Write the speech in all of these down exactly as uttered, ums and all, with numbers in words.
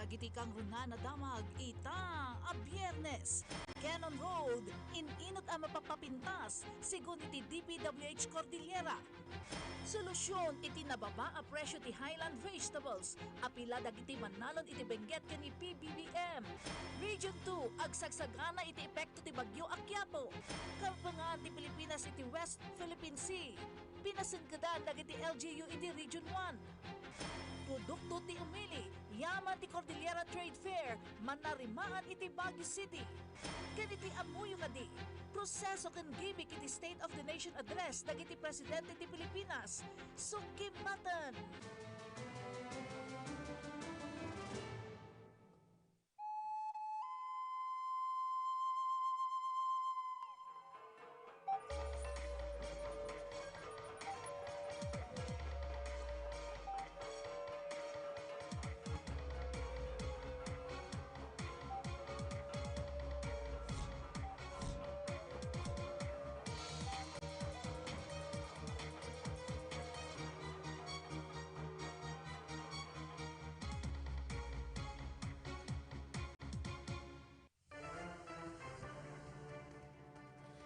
Dagiti kangrunaan a damag ita a Biernes. Cannon Road, in-inut a mapapapintas, sigun iti D P W H Cordillera. Solusyon iti nababa a presyo ti Highland Vegetables, apila dagiti mannalon iti Benguet ken ni P B B M. Region two, agsagsagana iti epekto ti Bagyo Aquiapo. Kabangan ti Pilipinas iti West Philippine Sea. Pinasengkedan dagiti L G U iti Region one. Produkto ti umili, yaman ti Cordillera Trade Fair, manarimaan iti Baguio City. Ken iti ammoyo kadi, proseso ken gimmick iti State of the Nation Address dagiti Presidente ti Pilipinas, sukkimaten.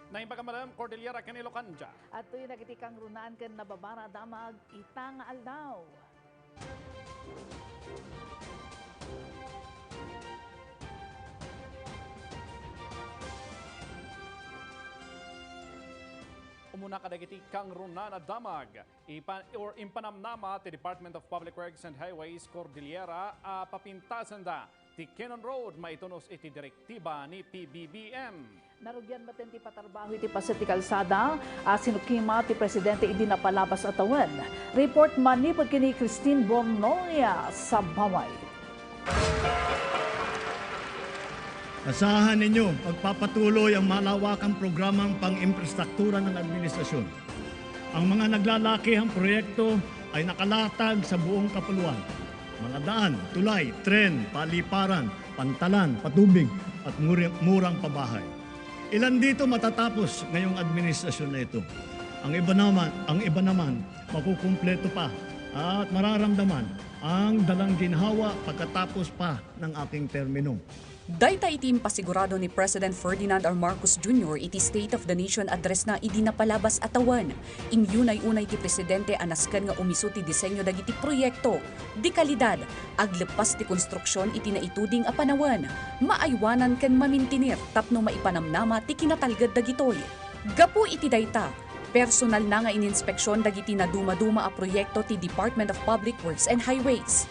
Naimbag a malem, Cordillera ken Ilocandia. Adtoy dagiti kangrunaan ken nababara a damag ita nga aldaw. Umuna kadagiti kangrunaan a damag. Ipan-, or impanamnama ti Department of Public Works and Highways Cordillera a papintasenda ti Cannon Road maitunos iti direktiba ni P B B M. Narugian maten ti patarbaho iti paset ti kalsada a sinukima ti Presidente idi napalabas a tawen. Report manipud ken ni Christine Bornolia Sabaway. Asahan ninyo, magpapatuloy ang malawakang programang pang-imprastruktura ng administrasyon. Ang mga naglalakihang proyekto ay nakalatag sa buong kapuluan. Mga daan, tulay, tren, paliparan, pantalan, patubig, at muri-, murang pabahay. Ilan dito matatapos ngayong administrasyon na ito? Ang iba naman, ang iba naman, makukumpleto pa at mararamdaman ang dalang ginhawa pagkatapos pa ng aking termino. Dayta iti impasigurado ni President Ferdinand R. Marcos Junior iti State of the Nation Address na idi napalabas a tawen. Inyunay-unay ti Presidente a nasken nga umisu ti disenyo dagiti proyekto, dekalidad, agleppas ti konstruksion iti naituding a panawen, maaywanan ken mamintinir tapno maipanamnama ti kinatalged dagitoy. Gapu iti dayta, personalna nga ininspeksion dagiti nadumaduma a proyekto ti Department of Public Works and Highways.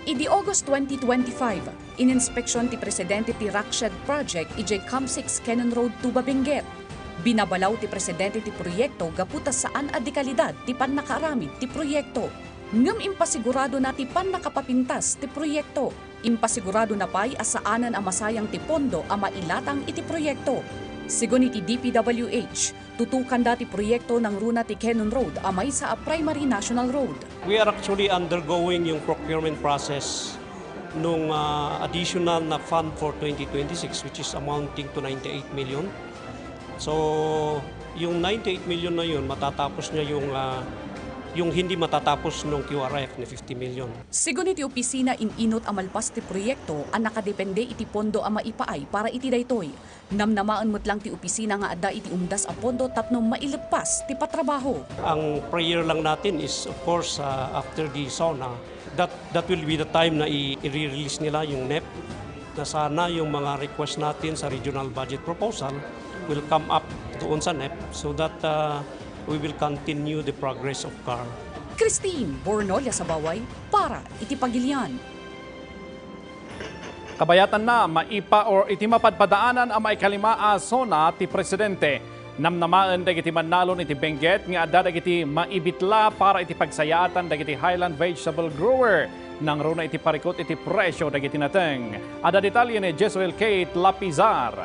Idi August twenty twenty-five, ininspeksion ti Presidente ti Rockshed Project idiay Camp six Cannon Road, Tuba, Benguet. Binabalaw ti Presidente ti proyekto gapu ta saan a dekalidad ti pannakaaramid ti proyekto. Ngem impasiguradona ti pannakapapintas ti proyekto. Impasiguradona pay a saanen a masayang ti pondo a mailatang iti proyekto. Sigun iti D P W H, tutukanda ti proyekto nangruna ti Cannon Road a maysa a primary national road. We are actually undergoing yung procurement process nung, ah, additional na fund for twenty twenty-six, which is amounting to ninety-eight million. So, yung ninety-eight million na yun, matatapos niya yung, ah, yung hindi matatapos nung Q R F na fifty million. Sigun iti opisina, in-inut a malpas ti proyekto a nakadepende iti pondo a maipaay para iti daytoy. Namnamaen met lang ti opisina nga adda iti umdas a pondo tapno maileppas ti patrabaho. Ang prayer lang natin is, of course, ah, after the SONA, that, that will be the time na i-, i-release nila yung nep, na sana yung mga request natin sa regional budget proposal will come up doon sa nep so that, ah, we will continue the progress of CAR. Christine Bornolia Sabaway para iti Pagilian. Kabayatanna, maipa or iti mapadpadaanan a maikalima a SONA ti Presidente. Namnamaen dagiti mannalon iti Benguet nga adda dagiti maibitla para iti pagsayaatan dagiti Highland vegetable grower. Nangruna iti parikut iti presyo dagiti nateng. Adda detalye ni Jezreel Kate Lapizar.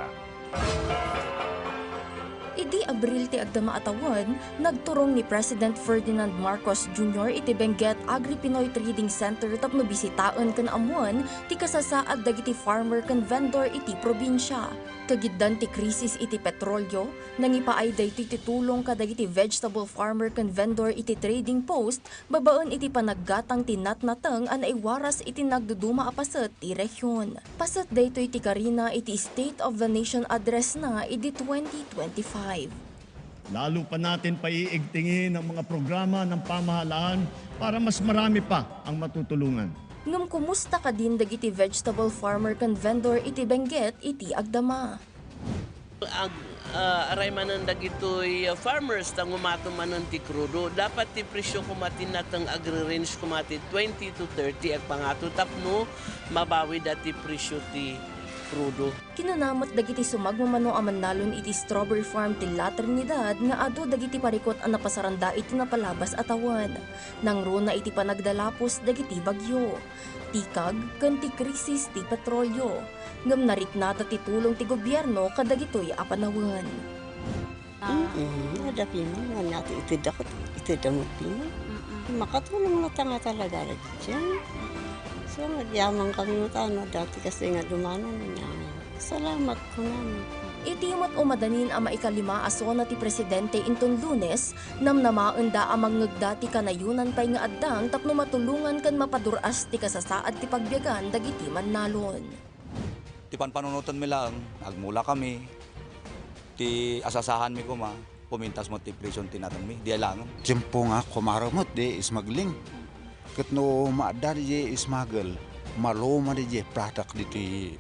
Idi Abril ti agdama a tawen, nagturong ni President Ferdinand Marcos Junior iti Benguet Agri-Pinoy Trading Center tapno bisitaen ken ammoen ti kasasaad dagiti farmer ken vendor iti probinsia. Kagiddan ti krisis iti petrolyo, nangipaay daytoy ti tulong kadagiti vegetable farmer ken vendor iti trading post babaen iti panaggatang ti natnateng a naiwaras iti nagduduma a paset ti rehion. Paset daytoy ti karina iti State of the Nation Address na idi twenty twenty-five. Lalo pa natin paiigtingin ang mga programa ng pamahalaan para mas marami pa ang matutulungan. Ngem kumusta kadin dagiti vegetable farmer ken vendor iti Benguet iti agdama? Ag-, ah, aray manen dagitoy, ah, farmers ta ngumato manen ti krudo. Dapat ti presyo koma ti nateng agre-range koma ti twenty to thirty agpangato tapno mabawida ti presyo ti krudo. Kinuna met dagiti sumagmamano a mannalon iti strawberry farm ti La Trinidad nga adu dagiti parikut a napasaranda iti napalabas a tawen. Nangruna iti panagdalapos dagiti bagyo, tikag, ken ti krisis ti petrolyo. Ngem nariknada ti tulong ti gobierno kadagitoy a panawen. Mm, adda pino, nga nati ited ako, ited ang pino. Mm-mm. Makatulong na ta nga talaga dyan. So, nagyaman kami mo tano, dati kasi nga dumano na niya. Salamat po namin. Iti met umadanin a maikalima a sona ti presidente inton Lunes, namnamaenda a mangngegda ti kanayonan pay nga addang tapno matulongan ken mapadur-as ti kasasaad ti pagbiagan dagiti mannalon. Ti panpanunotenmi laeng, agmula kami, ti asasahanmi koma, pumintas met ti presyon ti natengmi, di ay laengen. Tiempo nga kumaro met, di smuggling. Ket no maadda di smuggle, maluma di product ditoy,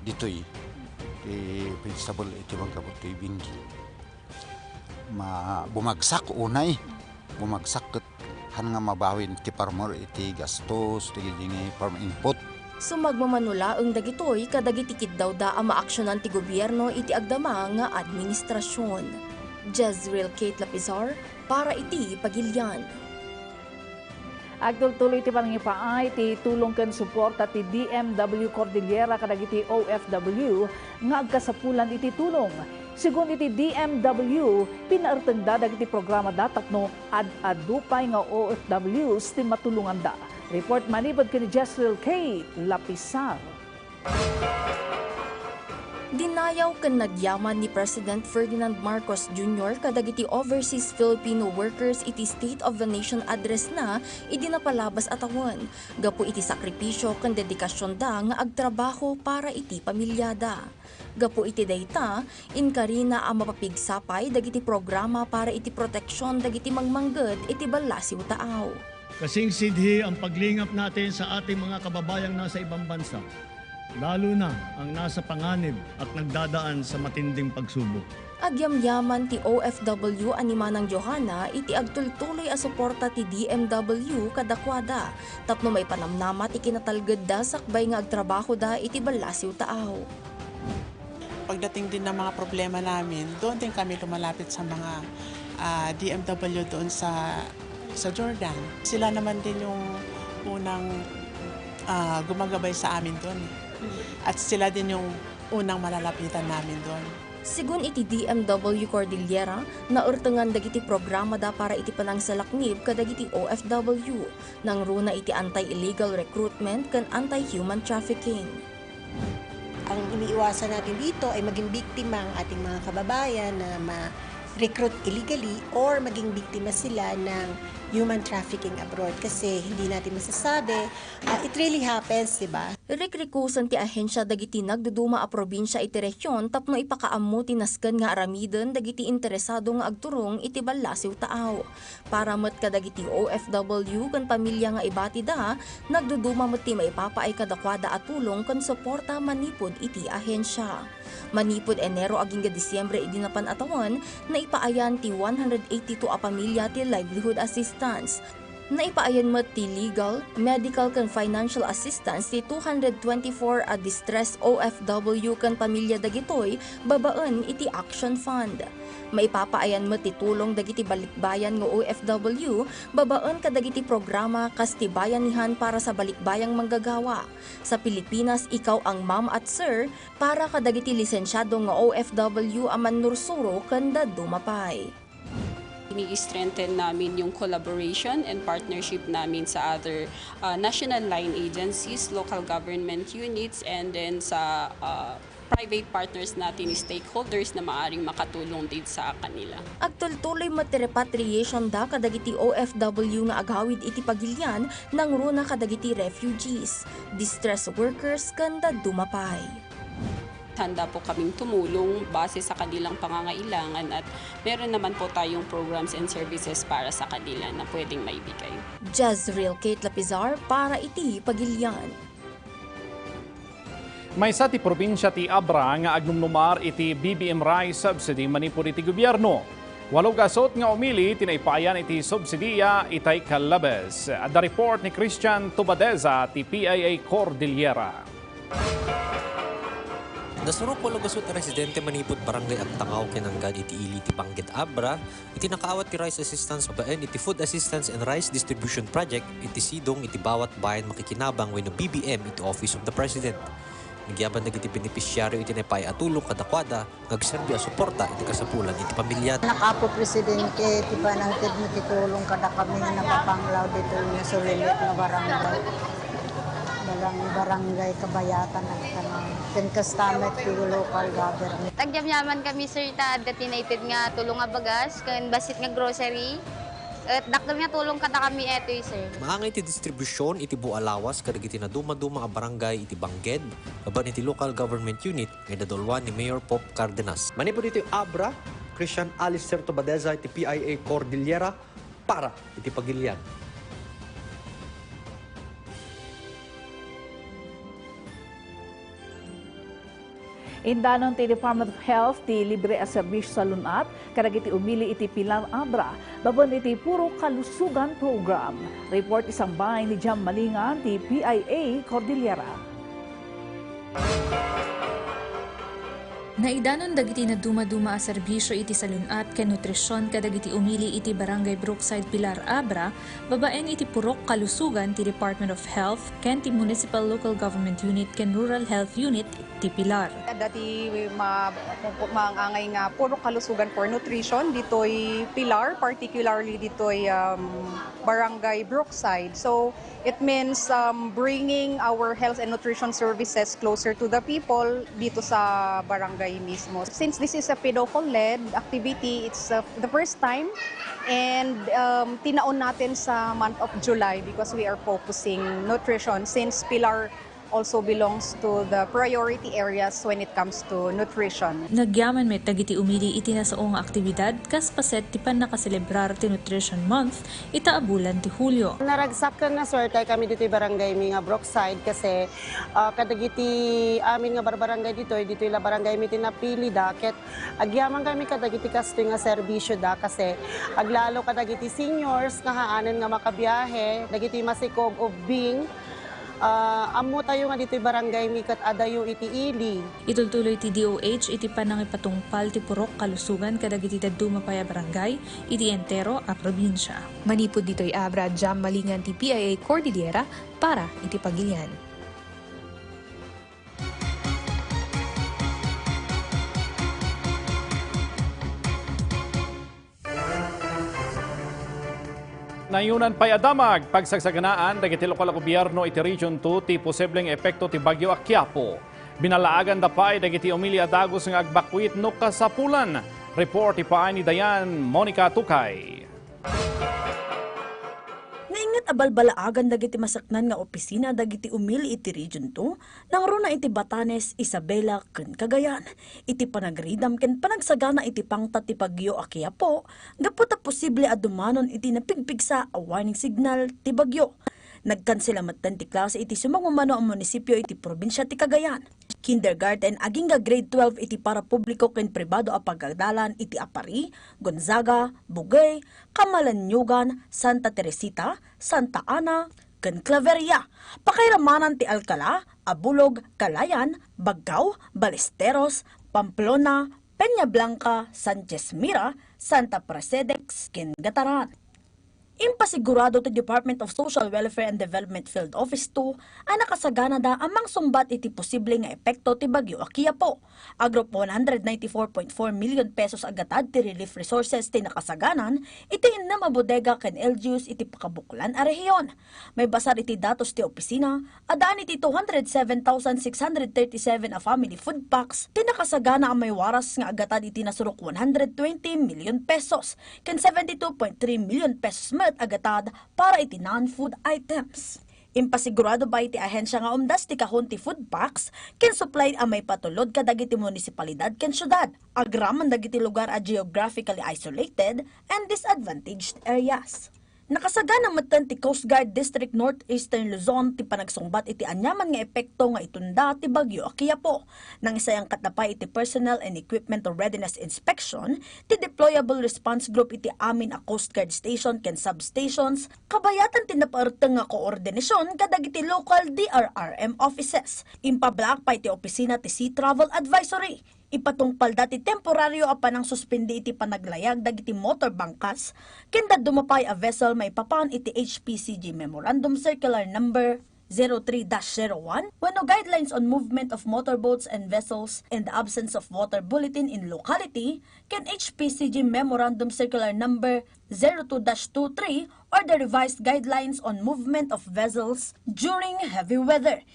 ditoy. Ti principal iti pagkapot ti Benguet. Ma-, bumagsak unay. Bumagsak ket han nga mabawin ti farmer iti gastos, ti gidingay farm input. Sumagmamano laeng dagitoy kadagiti kiddawda a maaksyonan ti gobierno iti agdama nga administrasyon. Jezreel Kate Lapizar para iti Pagilian. Agtultuloy ti panangipaay ti tulong ken suporta ti D M W Cordillera kadagiti O F W nga agkasapulan iti tulong. Segun iti D M W, pinaertengda dagiti programada tapno ad-adu pay nga O F Ws ti matulonganda. Report manipud ken ni Jezreel Kate Lapisar. Dinayaw ken nagyaman ni President Ferdinand Marcos Junior kadagiti overseas Filipino workers iti State of the Nation Address na idi napalabas a tawen, gapu iti sakripisio ken dedikasionda nga agtrabaho para iti pamilyada. Gapu iti dayta, inkarina a mapapigsa pay dagiti programa para iti proteksion dagiti mangmangged iti ballasiw taaw. Kasing sidhi ang paglingap natin sa ating mga kababayang nasa ibang bansa, lalo na ang nasa panganib at nagdadaan sa matinding pagsubok. Agyamyaman ti O F W a ni Manang Johanna iti agtultuloy a suporta ti D M W kadakuada tapno maipanamnama ti kinatalgedda sakbay nga agtrabahoda iti ballasiw taaw. Pagdating din ng mga problema namin, doon din kami lumalapit sa mga, ah, D M W doon sa, sa Jordan. Sila naman din yung unang, ah, gumagabay sa amin doon. At sila din yung unang malalapitan namin doon. Segun iti D M W Cordillera, naertengan dagiti programada para iti panangsalaknib kadagiti O F W, nangruna iti anti-illegal recruitment ken anti-human trafficking. Ang iniiwasan natin dito ay maging biktima ang ating mga kababayan na ma-recruit illegally or maging biktima sila ng human trafficking abroad kasi hindi natin masasabi, ah, it really happens, di ba? Rikrikusen ti ahensya dagiti nagduduma a probinsia iti rehion tapno ipakaammo ti nasken nga aramiden dagiti interesado nga agturong iti ballasiw taaw. Para met kadagiti O F W ken pamilya nga ibatida, nagduduma met ti maipapaay kadakuada a tulong ken suporta manipud iti ahensya. Manipud Enero agingga Disiembre idi napan a tawen, naipaayan ti one hundred eighty-two a pamilya ti livelihood assistance. Naipaayan met ti legal, medical ken financial assistance ti two hundred twenty-four a distress O F W ken pamilya dagitoy babaen iti Action Fund. Maipapaayan met ti tulong dagiti balikbayan nga O F W babaen kadagiti programa kas ti Bayanihan para sa Balikbayang Manggagawa, sa Pilipinas Ikaw ang Ma'am at Sir para kadagiti lisensiado nga O F W a mannursuro ken dadduma pay. Ini-strengthen namin yung collaboration and partnership namin sa other uh, national line agencies, local government units, and then sa uh, private partners natin, stakeholders na maaring makatulong din sa kanila. Agtultuloy met ti repatriation da kadagiti O F W nga agawid iti pagilian nangruna kadagiti refugees, distress workers, ken dadduma pay. Handa po kaming tumulong base sa kanilang pangangailangan at meron naman po tayong programs and services para sa kanila na pwedeng maibigay. Jezreel Kate Lapizar para iti Pagilian. Maysa ti probinsia ti Abra nga agnumnumar iti B B M rice subsidy manipud iti gobierno. Walo gasut nga umili ti naipayan iti subsidiya itay Calabas. Adda report ni Christian Tubadeza ti P I A Cordillera. Nasurok walo gasut a residente manipud Barangay Agtangaw ken Anggad iti ili ti Bangged Abra iti nakaawat ti rice assistance babaen iti Food Assistance and Rice Distribution Project iti sidong iti bawat bayan makikinabang wenno B B M iti Office of the President. Nagyaman dagiti benepisyaryo iti naipaay a tulong kadakuada nga agserbi a suporta iti kasapulan iti pamilya. Nakapo Presidente ti panangted mo ti tulong kadakami nga napapanglaw ditoy nga sulilit nga barangay. Barang-, barangay Kabayatan Agtangaw. Ken kasta met ti local government. Agyamyaman kami, sir, ta adda ti naited nga tulong a bagas ken bassit nga grocery. Et dakkel nga tulong kadakami etoy, sir. Maangay ti distribusion iti buo a lawas kadagiti nadumaduma a barangay iti Bangged, babaen iti local government unit nga idaduluan ni Mayor Pope Cardenas. Manipud iti Abra, Christian Alistair Tobadeza iti P I A Cordillera para iti Pagilian. Indanon ti Department of Health ti libre a serbisio sa lun-at kadagiti umili iti Pilar Abra babaen iti Purok Kalusugan Program. Report isang bahin ni Jam Malingan ti P I A Cordillera. Naidanon dagiti nadumaduma a serbisio iti salun-at ken nutrision kadagiti umili iti Barangay Brookside, Pilar Abra, babaen iti Purok Kalusugan ti Department of Health ken ti Municipal Local Government Unit ken Rural Health Unit ti Pilar. Adda ti ma-, maangay nga Purok Kalusugan for Nutrition ditoy Pilar, particularly ditoy, um, Barangay Brookside. So, it means, um, bringing our health and nutrition services closer to the people dito sa barangay mismo. Since this is a PDOCO-led activity, it's, uh, the first time, and, um, tinaon natin sa month of July because we are focusing nutrition since Pilar also belongs to the priority areas when it comes to nutrition. Nagyaman met dagiti umili iti nasao nga aktibidad kas paset ti pannakaselebrar ti Nutrition Month ita a bulan ti Hulio. Naragsak ken nasuertekami ditoy barangaymi nga Brookside kasi, ah, kadagiti amin nga barbarangay ditoy, ditoy la barangaymi ti napilida ket agyaman kami kadagiti kastoy nga serbisyoda kasi aglalo kadagiti seniors nga haanen nga makabiahe, dagiti masikog ubbing, Ah, ammotayo nga ditoy barangaymi ket adayo iti ili. Itultuloy ti D O H iti panangipatungpal ti purok kalusugan kadagiti dadduma pay a barangay iti entero a probinsia. Manipud ditoy Abra, Jam Malingan ti P I A Cordillera para iti Pagilian. Nayonan pay a damag, pagsagsaganaan dagiti lokal a gobierno iti Region two ti posibleng epekto ti Bagyo Aquiapo. Binalaaganda pay dagiti umili a dagus nga agbakuit no kasapulan. Report ipaay ni Dayan Monica Tukay. Nainget a balbalaagan dagiti masaknan nga opisina dagiti umili iti Region two, nangruna iti Batanes, Isabela, ken Cagayan, iti panagridam ken panagsagana iti pangta ti Bagyo Aquiapo, gapu ta posible a dumanon iti napigpigsa a warning signal ti bagyo. Nagkansela metten ti klase iti sumagmamano a munisipio iti probinsia ti Cagayan. Kindergarten agingga grade twelve iti para publiko ken pribado a pagadalan iti Aparri, Gonzaga, Bugey, Camalaniugan, Santa Teresita, Santa Ana, ken Claveria. Pakairamanan ti Alcala, Abulog, Calayan, Baggao, Ballesteros, Pamplona, Peñablanca, Sanchez Mira, Santa Praxedes, ken Gataran. Impasigurado ti Department of Social Welfare and Development Field Office two a nakasaganada a mangsungbat iti posible nga epekto ti Bagyo a Quiapo. Agrup one hundred ninety-four point four million pesos a gatad ti relief resources ti nakasaganan iti innem a bodega ken L G Us iti pakabuklan a rehiyon. Maibasar iti datos ti opisina, addaan iti two hundred seven thousand six hundred thirty-seven a family food packs ti nakasagana a maiwaras nga agatad iti nasurok one hundred twenty million pesos, ken seventy-two point three million pesos met agatad para iti non-food items. Impasigurado pay ti ahensia nga umdas ti kahon ti food packs ken supply a maipatulod kadagiti munisipalidad ken siudad, agraman dagiti lugar a geographically isolated and disadvantaged areas. Nakasagana metten ti Coast Guard District Northeastern Luzon ti panagsungbat iti aniaman nga epekto nga itunda ti Bagyo a Quiapo. Nangisayangkatna pay iti Personnel and Equipment Readiness Inspection ti Deployable Response Group iti amin a Coast Guard Station ken substations, kabayatan ti napaerteng nga koordinasion kadagiti local D R R M offices. Impablaak pay ti opisina ti Sea Travel Advisory. Ipatungpalda ti temporario a panangsuspindi iti panaglayag dagiti motor bangkas ken dadduma pay a vessel maipapan iti H P C G Memorandum Circular Number zero three dash zero one wenno Guidelines on Movement of Motorboats and Vessels in the Absence of Water Bulletin in Locality ken H P C G Memorandum Circular Number zero two dash two three or the Revised Guidelines on Movement of Vessels During Heavy Weather.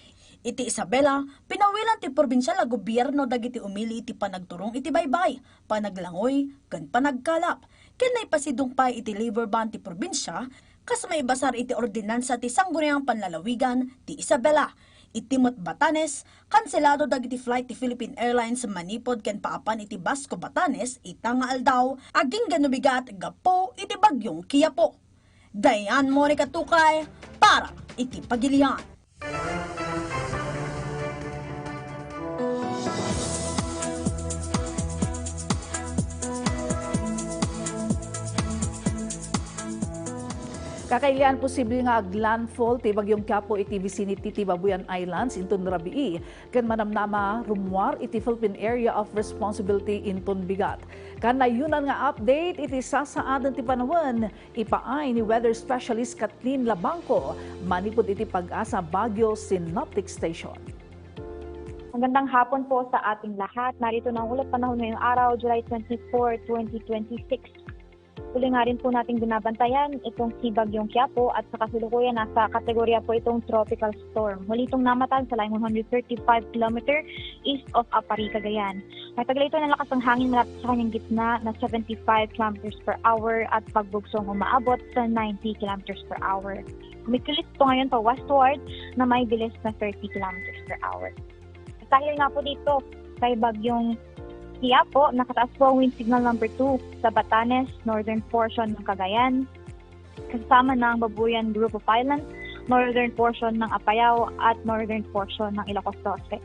Iti Isabela, pinawilan ti probinsial a gobierno dagiti umili iti panagturong iti baybay, panaglangoy, ken panagkalap. Ken naipasidong pay iti labor ban ti probinsia, kas maibasar iti ordinansa ti Sangguniang Panlalawigan ti Isabela. Iti met Batanes, kanselado dagiti flight ti Philippine Airlines manipud ken paapan iti Basco, Batanes, ita nga aldaw, agingga no bigat gapu iti Bagyong Quiapo. Diane Monica Tukay para iti Pagilian. Kakailian, posible nga aglandfall ti Bagyong Quiapo iti vicinity ti Babuyan Islands inton rabii, ken manamnama rummuar iti Philippine Area of Responsibility inton bigat. Kanayonan nga update iti sasaaden ti panawen, ipaay ni weather specialist Kathleen Labangco manipud iti PAGASA Baguio Synoptic Station. Magandang hapon po sa ating lahat. Narito na ang ulat panahon ngayong araw, July twenty-four, twenty twenty-six. Tuloy nga rin po nating binabantayan itong si Bagyong Quiapo at sa kasalukuyan nasa kategorya po itong tropical storm. Huli itong namatan sa layong one hundred thirty-five kilometer east of Aparri, Cagayan. May taglay ito ng lakas ng hangin malapit sa kanyang gitna na seventy-five kilometers per hour at pagbugsong umaabot sa ninety kilometers per hour. Kumikilos ito ngayon pa westward na may bilis na thirty kilometers per hour. Dahil nga po dito, kay Bagyong Quiapo, nakataas po ang wind signal number two sa Batanes, northern portion ng Cagayan, kasama ng Babuyan Group of Islands, northern portion ng Apayao, at northern portion ng Ilocos Norte.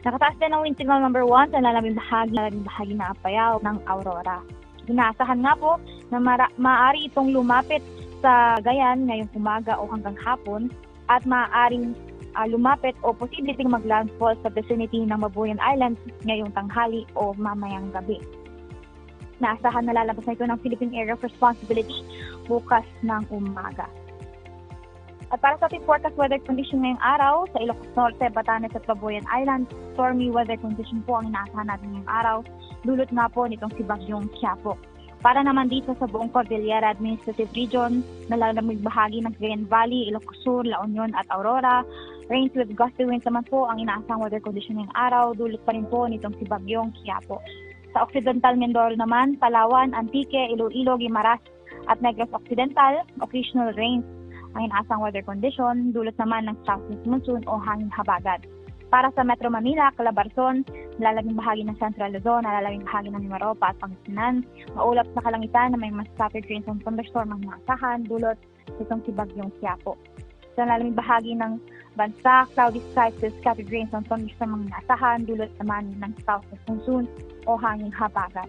Nakataas din ang wind signal number one sa lalabing bahagi, lalabing bahagi ng Apayao ng Aurora. Inaasahan nga po na mara-, maaari itong lumapit sa Cagayan ngayong umaga o hanggang hapon at maaaring, ah, lumapit o posible ding maglandfall sa vicinity ng Babuyan Islands ngayong tanghali o mamayang gabi. Naasahan na lalabas na ito ng Philippine Area of Responsibility bukas ng umaga. At para sa ating forecast weather condition ngayong araw, sa Ilocos Norte, Batanes at Babuyan Islands, stormy weather condition po ang inaasahan natin ngayong araw, dulot nga po nitong si Bagyong Quiapo. Para naman dito sa buong Cordillera Administrative Region, na lalabing bahagi ng Cagayan Valley, Ilocos Sur, La Union at Aurora, rains with gusty winds naman po ang inaasahang weather condition ngayong araw, dulot pa rin po nitong si Bagyong Quiapo. Sa Occidental Mindoro naman, Palawan, Antique, Iloilo, Guimaras, at Negros Occidental, occasional rains ang inaasang weather condition, dulot naman ng southeast monsoon o hangin habagat. Para sa Metro Manila, Calabarzon, lalabing bahagi ng Central Luzon, lalabing bahagi ng Mimaropa at Pangasinan, maulap na kalangitan na may mga scattered rains and thunderstorm ang inaasahan, dulot nitong si Bagyong Quiapo. Sa lalaming bahagi ng bansa, cloudy skies with scattered rains and thunderstorm ang inaasahan, dulot naman ng south monsoon o hanging habagat.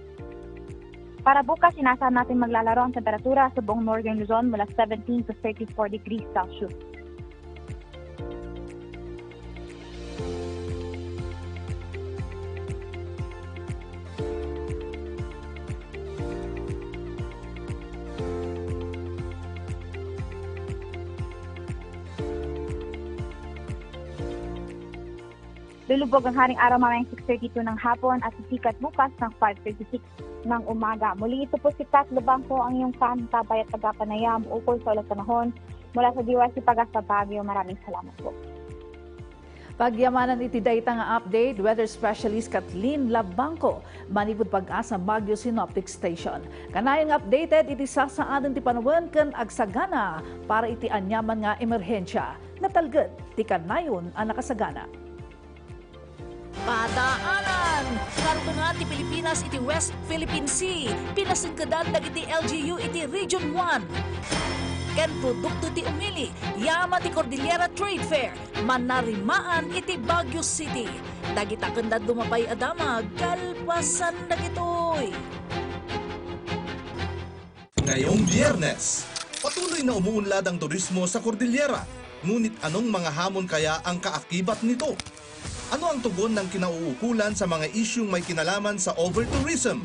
Para bukas, inaasahan natin maglalaro ang temperatura sa buong Northern Luzon mula seventeen to thirty-four degrees Celsius. Lulubog ang haring araw mamayang six thirty-two ng hapon at sisikat bukas ng five thirty-six ng umaga. Muli, ito po si Pat Lubangco, ang iyong santabay at tagapanayam ukol sa ulat panahon mula sa D Y C Pagasa Baguio. Maraming salamat po. Pagyamanan iti dayta nga update, weather specialist Kathleen Labangco, manipud Pagasa Baguio Synoptic Station. Kanayon nga updated iti sasaaden ti panawen ken agsagana para iti aniaman nga emerhensia. Natalged ti kanayon a nakasagana. Padaanan! Karbengan ti Pilipinas iti West Philippine Sea. Pinasengkedan dagiti L G U iti Region one. Ken produkto ti umili, yaman ti Cordillera Trade Fair. Manarimaan iti Baguio City. Dagita ken dadduma pay a damag kalpasan dagitoy. Ngayong Biyernes, patuloy na umuunlad ang turismo sa Cordillera. Ngunit anong mga hamon kaya ang kaakibat nito? Ano ang tugon ng kinauukulan sa mga isyung may kinalaman sa over-tourism,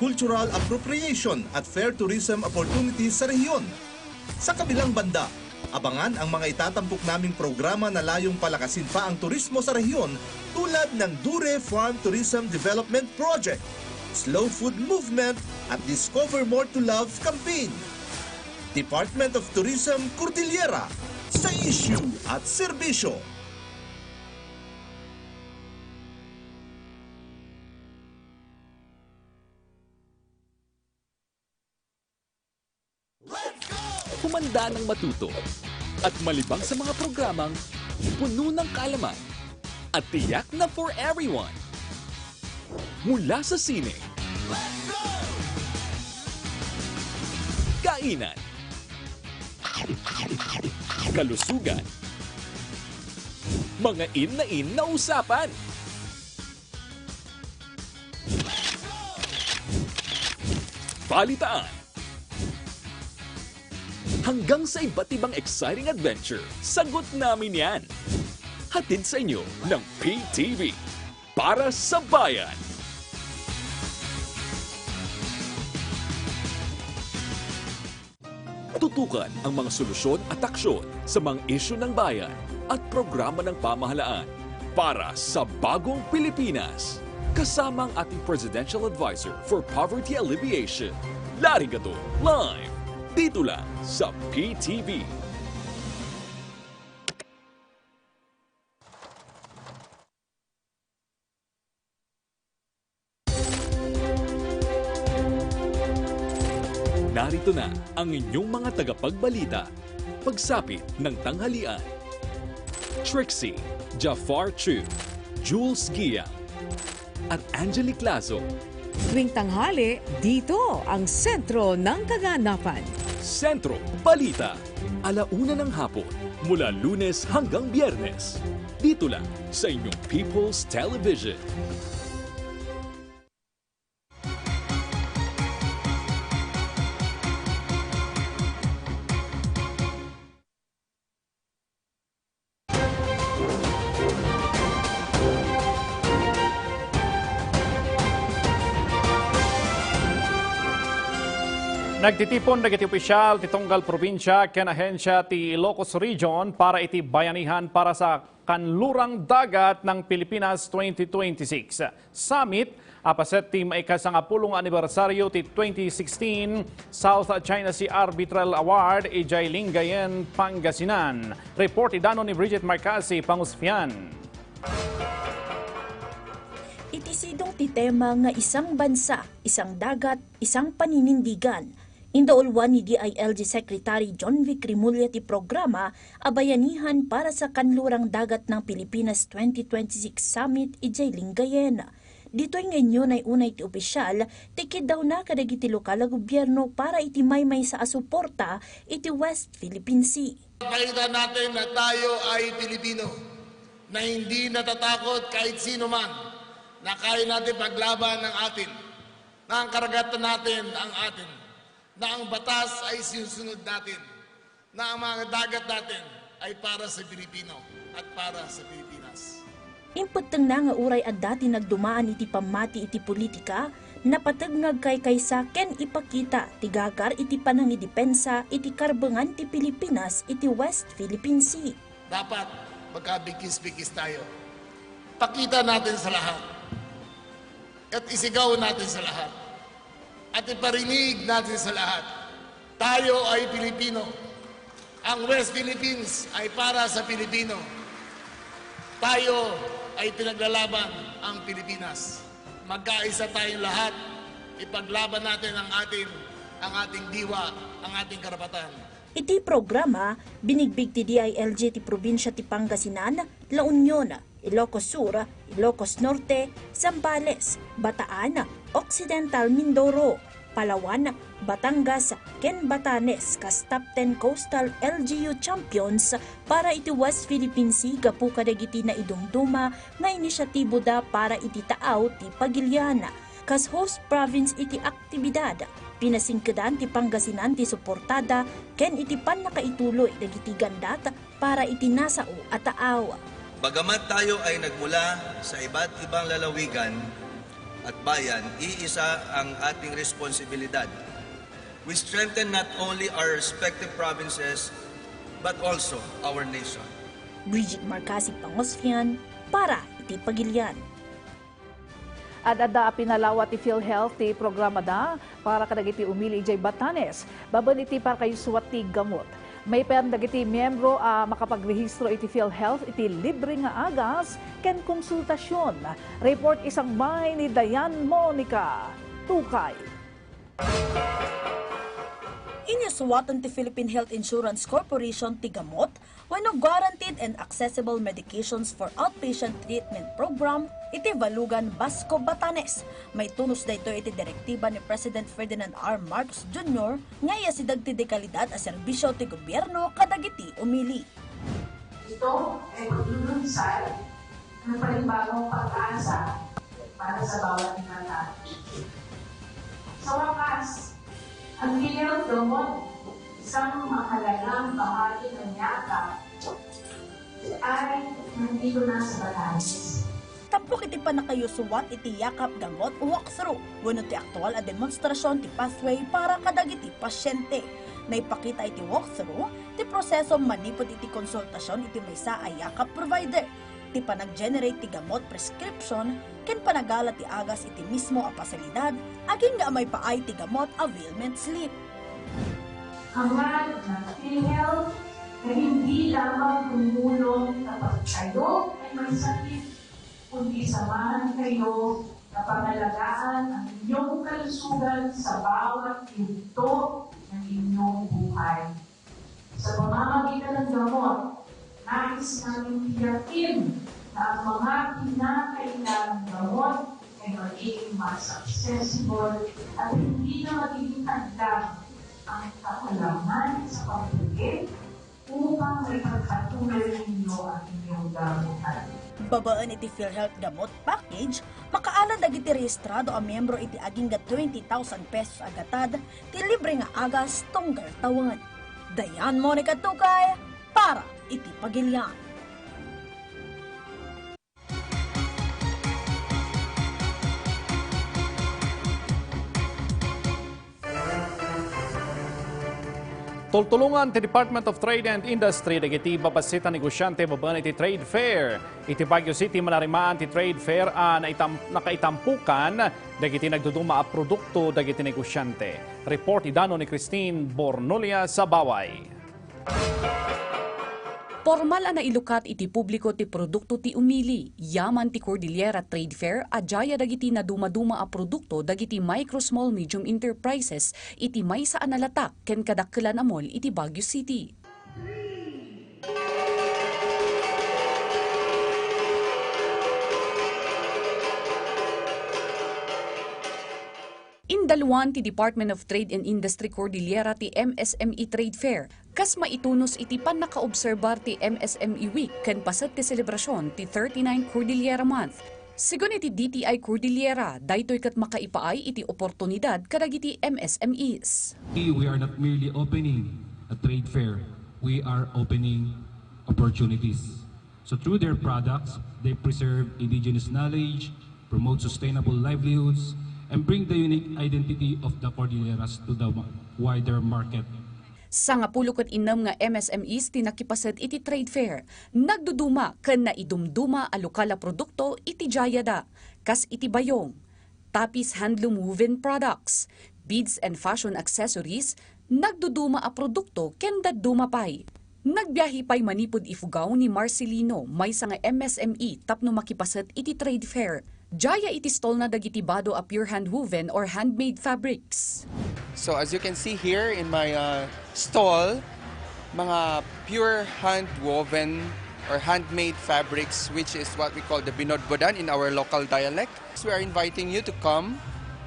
cultural appropriation at fair tourism opportunities sa rehiyon? Sa kabilang banda, abangan ang mga itatampok naming programa na layong palakasin pa ang turismo sa rehiyon, tulad ng Dure Farm Tourism Development Project, Slow Food Movement at Discover More to Love campaign. Department of Tourism, Cordillera, sa isyu at serbisyo. Humanda ng matuto at malibang sa mga programang puno ng kaalaman at tiyak na for everyone. Mula sa sine, kainan, kalusugan, mga in na in na usapan, balitaan, hanggang sa iba't ibang exciting adventure, sagot namin yan. Hatid sa inyo ng P T V, para sa bayan. Tutukan ang mga solusyon at aksyon sa mga isyu ng bayan at programa ng pamahalaan para sa bagong Pilipinas. Kasama ang ating Presidential Advisor for Poverty Alleviation, Larry Gatto, live dito lang sa P T V. Narito na ang inyong mga tagapagbalita. Pagsapit ng tanghalian, Trixie, Jafar Chu, Jules Gia, at Angelic Lazo. Tuwing tanghali, dito ang sentro ng kaganapan. Sentro Balita, ala una ng hapon, mula Lunes hanggang Biyernes. Dito lang sa inyong People's Television. Nagtitipon dagiti opisyal ti tunggal probinsia ken ahensia ti Ilocos Region para iti Bayanihan para sa Kanlurang Dagat ng Pilipinas twenty twenty-six Summit a paset ti maikasangapulo nga anibersaryo ti twenty sixteen South China Sea Arbitral Award idiay Lingayen, Pangasinan. Report ti danon ni Bridget Marcasi, Pangusfian. Iti sidong ti tema nga isang bansa, isang dagat, isang paninindigan, indauluan ni D I L G Secretary John Vic Remulla ti programa a Bayanihan para sa Kanlurang Dagat ng Pilipinas twenty twenty-six Summit idiay Lingayen. Ditoy nga inyo nay-unay ti opisyal ti kiddawna kadagiti lokal a gobierno para iti maymaysa a suporta iti West Philippine Sea. Pakita natin na tayo ay Pilipino, na hindi natatakot kahit sino man, na kaya natin paglaban ang atin, na ang karagatan natin ang atin, na ang batas ay sinusunod natin, na ang mga dagat natin ay para sa Pilipino at para sa Pilipinas. Impettengna nga uray adda ti nagdumaan iti pammati iti politika, napateg nga agkaykaysa ken ipakita ti gagar iti panangidepensa iti karbengan ti Pilipinas iti West Philippine Sea. Dapat magkabigkis-bigkis tayo. Pakita natin sa lahat at isigaw natin sa lahat at iparinig natin sa lahat. Tayo ay Pilipino. Ang West Philippines ay para sa Pilipino. Tayo ay pinaglalaban ang Pilipinas. Magkaisa tayong lahat. Ipaglaban natin ang ating, ang ating diwa, ang ating karapatan. Iti programa, binigbig ti D I L G ti probinsia ti Pangasinan, La Union, Ilocos Sur, Ilocos Norte, Zambales, Bataan, Occidental Mindoro, Palawan, Batangas, ken Batanes kas top ten Coastal L G U champions para iti West Philippine Sea gapu kadagiti naidumduma nga inisyatiboda para iti taaw ti pagilian. Kas host province iti aktibidad, pinasingkedan ti Pangasinan ti suportada ken iti pannakaituloy dagiti gandat para iti nasao a taaw. Bagamat tayo ay nagmula sa iba't ibang lalawigan at bayan, iisa ang ating responsibilidad. We strengthen not only our respective provinces, but also our nation. Bridget Marcasi Pangosfian para iti Pagilian. Ad-adda a pinalawa ti PhilHealth ti programada para kadagiti umili idiay Batanes babaen iti pakayusuat ti gamot. Maipayan dagiti miyembro a makapagrehistro iti PhilHealth iti libre nga agas ken konsultasion. Report isangbay ni Dayan Monica. Tukay. Inyusuaten ti Philippine Health Insurance Corporation ti gamot wenno Guaranteed and Accessible Medications for Outpatient Treatment Program iti Balugan, Basco, Batanes. Maitunus daytoy iti direktiba ni President Ferdinand R. Marcos Junior nga iyasideg ti dekalidad a serbisyo ti gobierno kadagiti umili. Ito ay maglulunsad ng panibagong pag-asa para sa bawat bata. Sa wakas, ang PhilHealth Gamot, isang mahalagang bahagi ng yakap, ay nandito na sa Batanes. Tampok iti pannakayusuat iti Yakap Gamot walkthrough wenno ti aktual a demonstrasyon ti pathway para kadagiti pasyente. Naipakita iti walkthrough ti proseso manipud iti konsultasyon iti maysa a yakap provider, ti panag-generate ti gamot prescription ken panagala ti agas iti mismo a pasilidad agingga a maipaay ti gamot availment slip. Ang nga nagpilhel na hindi lamang tumulong sa pagtayo ng may sakit, kundi samahan kayo na pangalagaan ang inyong kalusugan sa bawat yugto ng inyong buhay. Sa pamamagitan ng gamot, nais namin tiyakin na ang mga kinakailangang gamot ay magiging mas accessible at hindi na magiging hadlang ang kakulangan sa pambiling upang maipagpatuloy ninyo ang inyong gamutan. Babaen iti PhilHealth Gamot Package, makaala dagiti rehistrado a miyembro iti agingga twenty thousand pesos a gatad ti libre nga agas tunggal tawen. Dayan Monica Tukay para iti Pagilian. Tultulongan ti Department of Trade and Industry dagiti babassit a negosyante babaen iti trade fair. Iti Baguio City, manarimaan ti trade fair a naitam-, nakaitampukan dagiti nagduduma a produkto dagiti negosyante. Report idano ni Christine Bornulia Sabaway. Pormal a nailukat iti publiko ti produkto ti umili. Yaman ti Cordillera Trade Fair a diaya dagiti nadumaduma a produkto dagiti micro, small, medium enterprises iti maysa a nalatak ken kadakkelan a mall iti Baguio City. Indaluan ti Department of Trade and Industry Cordillera ti M S M E Trade Fair kas maitunos iti pannakaobserbar ti M S M E Week ken paset ti selebrasion ti thirty-nine Cordillera Month. Sigun iti D T I Cordillera, daytoy ket makaipaay iti oportunidad kadagiti M S M Es. We are not merely opening a trade fair, we are opening opportunities. So through their products, they preserve indigenous knowledge, promote sustainable livelihoods, and bring the unique identity of the Cordilleras to the wider market. Sangapulo ket innem nga M S M Es ti nakipaset iti trade fair. Nagduduma ken naidumduma a lokal a produkto iti diayada, kas iti bayong, tapis handloom woven products, beads and fashion accessories, nagduduma a produkto ken dadduma pay. Nagbiahe pay manipud Ifugao ni Marcelino, maysa nga M S M E, tapno makipaset iti trade fair. Diaya iti stallna dagiti bado a pure handwoven or handmade fabrics. So as you can see here in my uh, stall, mga pure handwoven or handmade fabrics, which is what we call the binodbodan in our local dialect. So we are inviting you to come,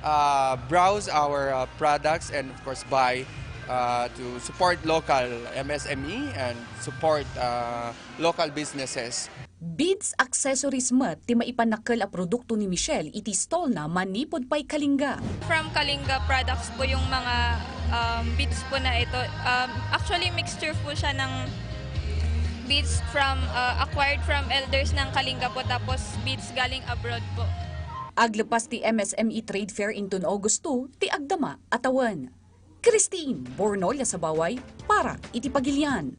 uh, browse our uh, products, and of course buy uh, to support local M S M E and support uh, local businesses. Beads accessories met ti maipannakkel a produkto ni Michelle iti stallna manipud pay Kalinga. From Kalinga products po yung mga um, beads po na ito. Um, actually, mixture po siya ng beads from uh, acquired from elders ng Kalinga po, tapos beads galing abroad po. Aglepas ti M S M E Trade Fair inton August two ti agdama a tawen. Christine Bornolia Sabaway para iti Pagilian.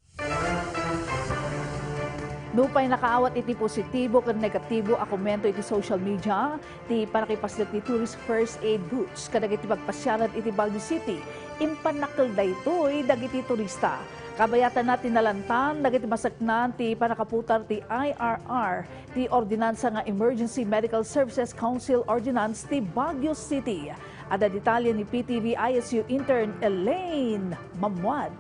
Nupay nakaawat iti positibo ken negatibo a komento iti social media ti pannakipasdek ti tourist first aid booths kadagiti pagpasiaran iti Baguio City, impannakkel daytoy dagiti turista. Kabayatanna ti nalantan dagiti maseknan ti pannakaputar ti I R R ti ordinansa nga Emergency Medical Services Council Ordinance ti Baguio City. Adda detalye ni P T V I S U intern Elaine Mamuad.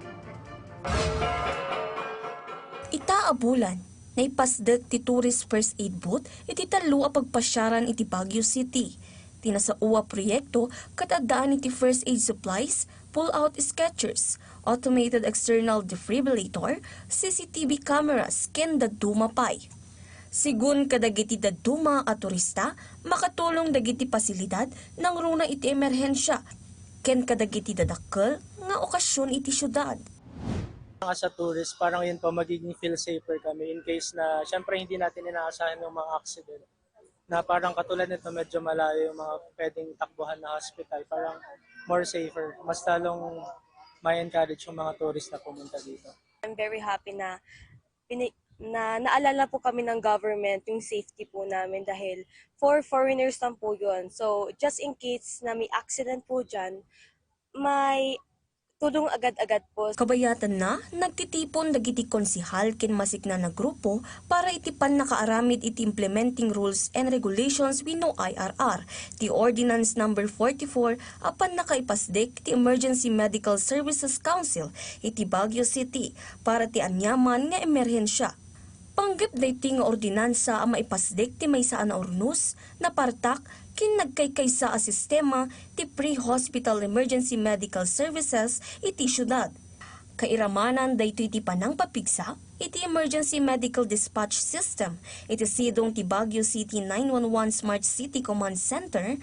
Ita a bulan, naipasdek ti Tourist First Aid Booth iti tallo a pagpasiaran iti Baguio City. Ti nasao a proyekto ket addaan iti first aid supplies, pull-out stretchers, automated external defibrillator, C C T V cameras, ken dadduma pay. Sigun kadagiti dadduma a turista, makatulong dagiti pasilidad nangruna iti emerhensia ken kadagiti dadakkel nga okasion iti siudad. As a tourist, parang yun po, magiging feel safer kami in case na, syempre, hindi natin inaasahan yung mga accident. Na parang katulad nito, medyo malayo yung mga pwedeng takbuhan na hospital. Parang more safer. Mas lalong may encourage yung mga tourist na pumunta dito. I'm very happy na pini- na naalala po kami ng government yung safety po namin dahil for foreigners lang po yun. So, just in case na may accident po dyan, may tulong agad-agad po. Kabayatan na, nagtitipon dagiti konsehal ken masiknan a grupo para iti pannakaaramid iti Implementing Rules and Regulations wenno I R R, ti Ordinance Number forty-four a pannakaipasdek ti Emergency Medical Services Council iti Baguio City para ti aniaman nga emerhensia. Panggep daytoy nga ordinansa a maipasdek ti maysa a naurnos, napartak, ken nagkaykaysa a sistema ti pre-hospital emergency medical services iti siudad. Kairamanan daytoy ti panangpapigsa iti Emergency Medical Dispatch System iti sidong ti Baguio City nine one one Smart City Command Center,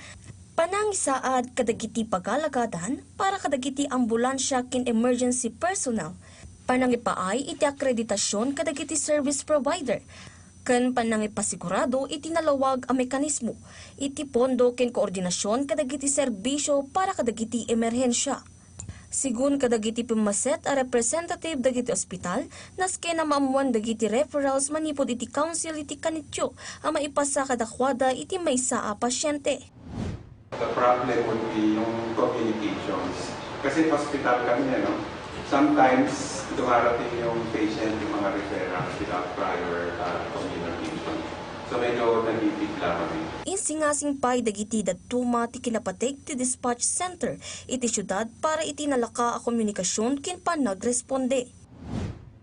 panangisaad kadagiti pagalagadan para kadagiti ambulansia ken emergency personnel, panangipaay iti akreditasion kadagiti service provider, ken panangipasigurado iti nalawag a mekanismo iti pondo ken koordinasion kadagiti serbisio para kadagiti emerhensia. Sigun kadagiti pimmaset a representative dagiti ospital, nasken a maammoan dagiti referrals manipud iti Council iti kanitio a maipasa kadakuada iti maysa a pasiente. The problem would be yung communications. Kasi hospital kami, ano, sometimes dumarating yung patient, yung mga referrals without prior uh, communication. So medyo nabibigla kami. Insingasing pay dagiti dadduma ti kinapateg ti dispatch center iti siudad para iti nalaka a komunikasion ken panagresponde.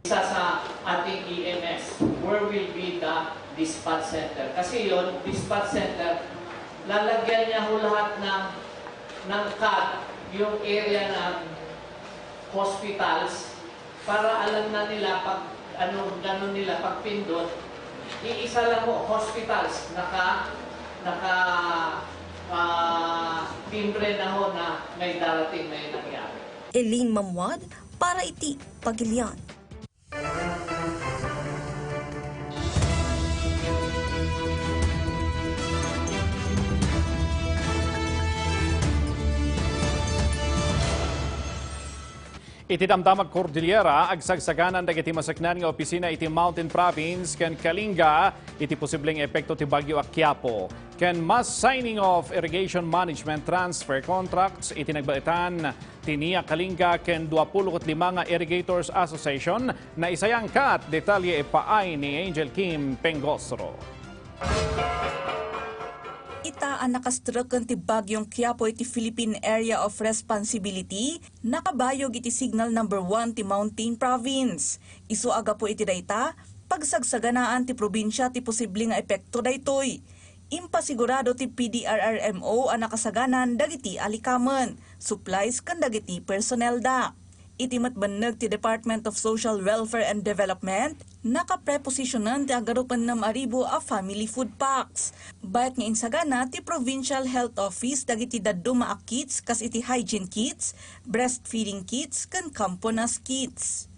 Isa sa ating E M S, where will be the dispatch center? Kasi yon, dispatch center, lalagyan niya ho lahat ng, ng cad, yung area ng hospitals, Para alam na nila pag, ano, ganun nila pagpindot, iisa lang ho, hospitals, naka, naka, ah, timbre na ho na may darating, may nangyari. Elaine Mamuad para iti Pagilian. Iti Damdamag Cordillera, agsagsaganan dagiti masaknan nga opisina iti Mountain Province ken Kalinga iti posibleng epekto ti Bagyo Quiapo ken mass signing of irrigation management transfer contracts iti nagbaetan ti NIA Kalinga ken duapulo ket lima nga Irrigators Association. Naisayangkat, detalye ipaay ni Angel Kim Pengosro. Ita a nakastreken ti Bagyong Quiapo iti Philippine Area of Responsibility, nakabayog iti Signal Number One ti Mountain Province. Isu a gapu iti dayta, pagsagsaganaan ti probinsia ti posible nga epekto daytoy. Impasigurado ti P D R R M O a nakasaganan dagiti alikamen, supplies ken dagiti personnel da. Iti met benneg ti Department of Social Welfare and Development, nakapreposisionan ti agarupennem a ribu a family food packs. Bayat nga insagana ti Provincial Health Office dagiti dadduma a kits kas iti hygiene kits, breastfeeding kits, ken kamponas kits.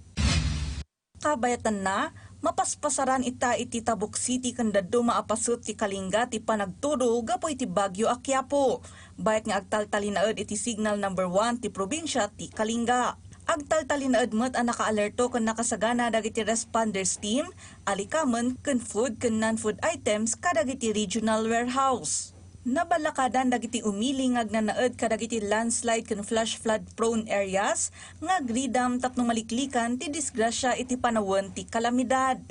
Kabayatanna, mapaspasaran ita iti Tabuk City ken dadduma a paset ti Kalinga ti panagturo gapu iti Bagyo Quiapo. Bayat nga agtaltalinaed iti Signal Number One ti probinsia ti Kalinga. Agtaltalinaed met a nakaalerto ken nakasagana dagiti responders team, alikamen ken food ken non-food items kadagiti regional warehouse. Naballakadan dagiti umili nga agnanaed kadagiti landslide ken flash flood prone areas nga agridam tapno maliklikan ti disgrasya iti panawen ti kalamidad.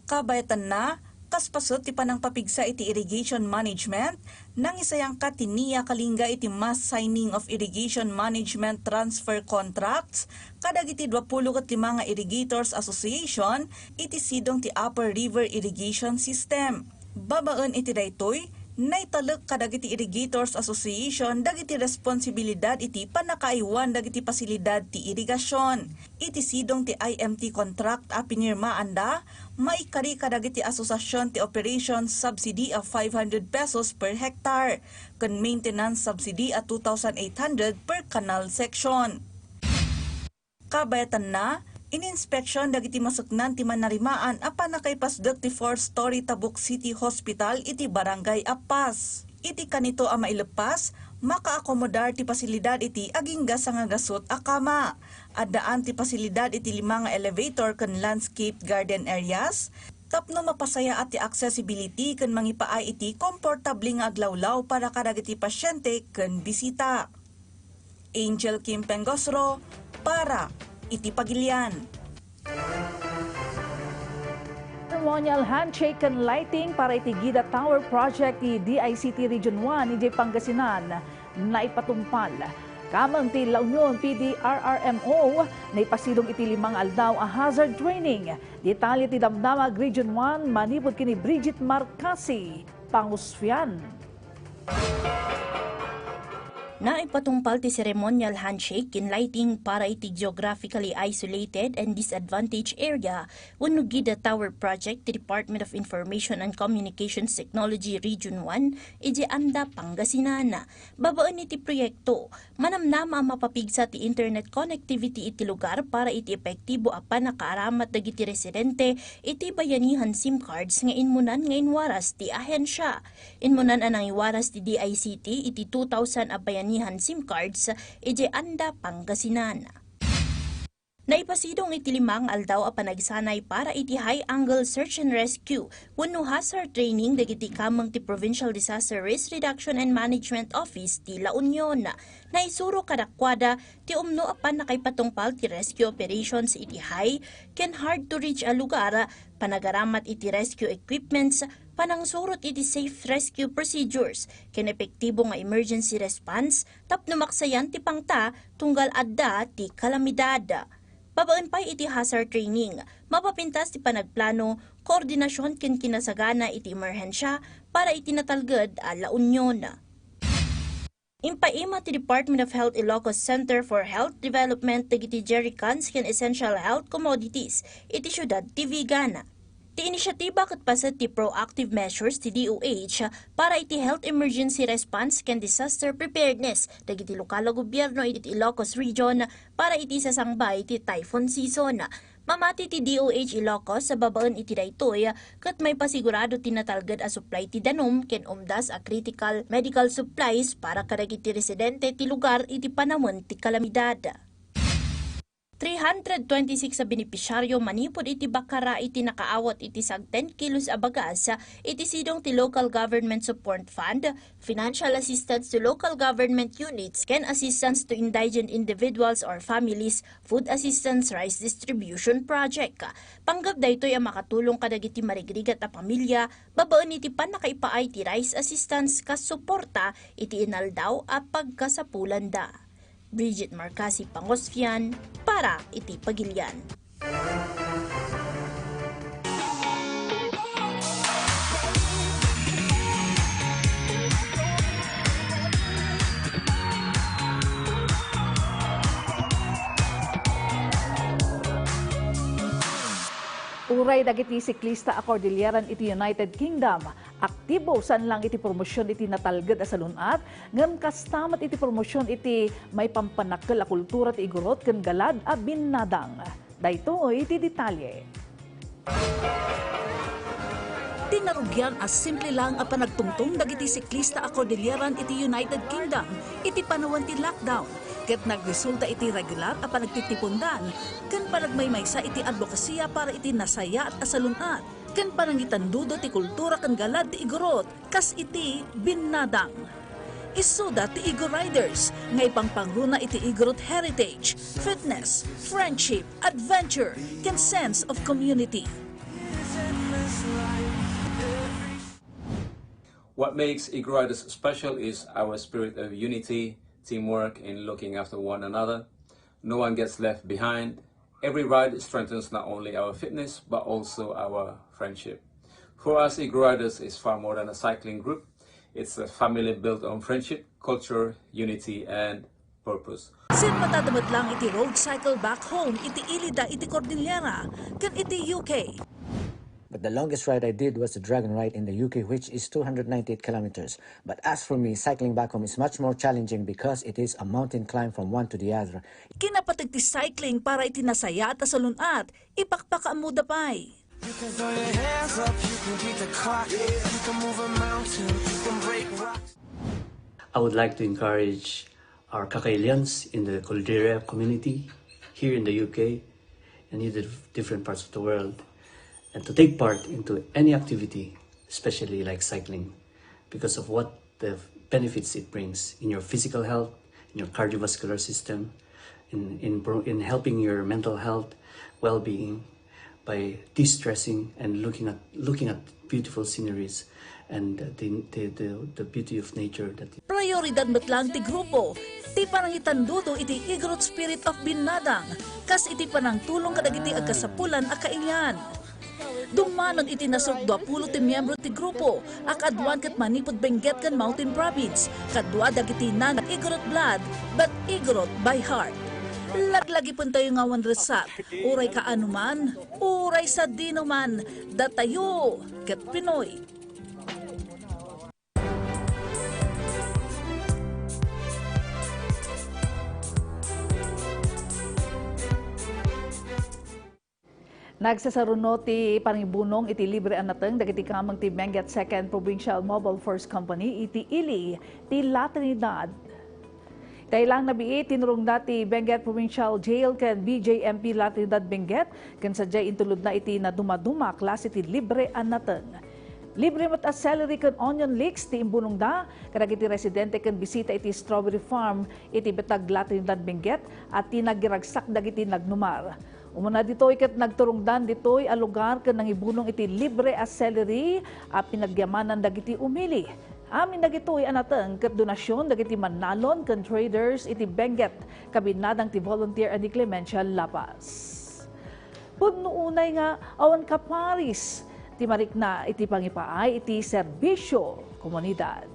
Kabayatanna, kas paset ti panangpapigsa iti irrigation management, nangisayangkat ti NIA Kalinga iti mass signing of irrigation management transfer contracts kadagiti duapulo ket lima nga Irrigators Association iti sidong ti Upper River Irrigation System. Babaen iti daytoy, naitalek kadagiti Irrigators Association dagiti responsibilidad iti pannakaaywan dagiti pasilidad ti irigasion. Iti sidong ti I M T contract a pinirmaanda, maikari kadagiti asosasion ti operation subsidy a five hundred pesos per hectare ken maintenance subsidy a two thousand eight hundred per canal section. Kabayatanna, ininspeksion dagiti masuknan ti Manarimaan a pannakaipasdek ti four-story Tabuk City Hospital iti Barangay Appas. Iti kanito a maileppas, makaakomodar ti pasilidad iti agingga sangagasut a kama. Addaan ti pasilidad iti lima nga elevator ken landscape garden areas tapno mapasayaat ti accessibility ken mangipaay iti komportable nga aglawlaw para kadagiti pasyente ken bisita. Angel Kim Pengosro para iti Pagilian. Ceremonial handshake ken lighting para iti Gida Tower Project ti D I C T Region one idiay Pangasinan naipatungpal. Kaamong ti La Union P D R R M O, naipasidong iti lima nga aldaw a hazard training. Detalye ti Damdamag Region one manipud ken ni Bridget Marcasi. Pangusfian. Naipatungpal ti ceremonial handshake ken lighting para iti Geographically Isolated and Disadvantaged Area wenno Gida Tower Project ti Department of Information and Communications Technology Region one idiay Anda, Pangasinan. Babaen iti proyekto, manamnama a mapapigsa ti internet connectivity iti lugar para iti epektibo a pannakaaramat dagiti residente iti bayanihan SIM cards nga inmunan nga inwaras ti ahensia. Inmunan a nangiwaras ti D I C T iti two thousand a bayanihan SIM cards idiay Anda, Pangasinan. Naipasidong iti lima nga aldaw a panagsanay para iti high-angle search and rescue wenno hazard training dagiti kaamong ti Provincial Disaster Risk Reduction and Management Office ti La Union. Naisuro kadakuada ti umno a pannakaipatungpal ti rescue operations iti high ken hard-to-reach a lugar, panagaramat iti rescue equipments, panangsurot iti safe rescue procedures, ken epektibo nga emergency response tapno maksayan ti pangta tunggal adda ti kalamidad. Babaen pay iti hazard training, mapapintas ti panagplano, koordinasion ken kinasagana iti emerhensia para iti natalged a La Union. Impaima ti Department of Health Ilocos Center for Health Development dagiti jerrycans ken essential health commodities iti siudad ti Vigan. Ti inisyatiba ket paset ti proactive measures ti D O H para iti health emergency response ken disaster preparedness dagiti lokal a gobierno iti Ilocos Region para iti sasangbay ti typhoon season. Mamati ti D O H Ilocos a babaen iti daytoy ket maipasigurado ti natalged a supply ti danum ken umdas a critical medical supplies para kadagiti residente ti lugar iti panawen ti kalamidad. Three hundred twenty-six a benepisyaryo manipud iti bakara iti nakaawat iti sag ten kilos a bagas iti sidong ti Local Government Support Fund, Financial Assistance to Local Government Units, ken Assistance to Indigent Individuals or Families Food Assistance Rice Distribution Project. Panggep daytoy a makatulong kadagiti marigrigat a pamilya babaen iti pannakaipaay ti rice assistance kas suporta iti inaldaw a pagkasapulanda. Bridget Marcasi Pangosfian para iti Pagilian. Uray dagiti siklista a Cordilleran iti United Kingdom, aktibo saan lang iti promosyon iti natalged a salun-at, ngem kasta met iti promosyon iti maipampannakkel a kultura ti igurot ken galad a binnadang. Daytoy ti detalye. Ti narugian a simple lang a panagtungtong dagiti siklista a Cordilleran iti United Kingdom iti panawen ti lockdown, ket nagresulta iti regular a panagtitipondan ken panagmaymaysa iti adbokasiya para iti nasayaat a salun-at ken panangitandudo ti kultura ken galad ti igurot kas iti binnadang. Isuda ti Igorot Riders nga ipangpangruna iti Igorot heritage, fitness, friendship, adventure, ken sense of community. What makes Igorot Riders special is our spirit of unity, teamwork, and looking after one another. No one gets left behind. Every ride strengthens not only our fitness, but also our friendship. For us, Igorot Riders is far more than a cycling group. It's a family built on friendship, culture, unity, and purpose. Sinmata met lang iti road cycle back home iti ilida iti Cordillera ken iti U K. But the longest ride I did was the Dragon Ride in the U K, which is two hundred ninety-eight kilometers. But as for me, cycling back home is much more challenging because it is a mountain climb from one to the other. Kinapateg ti cycling para iti nasayaat a salun-at, ipakpakaammoda pay. You can throw your hands up, you can beat the clock, you can move a mountain, you can break rocks. I would like to encourage our Kakailians in the Cordillera community here in the U K and in the different parts of the world, and to take part into any activity, especially like cycling, because of what the benefits it brings in your physical health, in your cardiovascular system, in, in, pro- in helping your mental health, well-being, by de-stressing and looking at, looking at beautiful sceneries and the, the, the, the beauty of nature that Prioridad met lang ti grupo ti panangitandudo iti Igorot Spirit of Binnadang kas iti panangtulong kadagiti agkasapulan a kailian. Dummanon iti nasok duapulo ti miyembro ti grupo a kaaduan ket manipud Benguet ken Mountain Province, kadua dagiti non-Igorot blood but Igorot by heart. Laglagipentayo nga awan ressat, uray kaano man, uray sadino man, datayo ket Pinoy. Nagsasaruno ti pangibunong iti libre a nateng dagiti kameng ti Benguet Second Provincial Mobile Force Company iti ili ti La Trinidad. Iti aylang nabiit, tinurongda ti Benguet Provincial Jail ken B J M P La Trinidad Benguet ken sadiay intulodna iti nadumaduma a klase ti libre a nateng. Libre met a celery ken onion leeks ti imbunongda kadagiti residente ken bisita iti strawberry farm iti Betag La Trinidad Benguet a ti nagiragsak dagiti nagnumar. Umuna ditoy ket nagturongdan ditoy a lugar ken nangibunong iti libre a celery a pinagyamanan dagiti umili. Amin dagitoy a nateng ket donasyon dagiti mannalon ken traders iti Benguet, kabinnadang ti volunteer a ni Clemencia Lapas. Pudno unay nga awan kaparis ti marikna iti pangipaay iti serbisyo komunidad.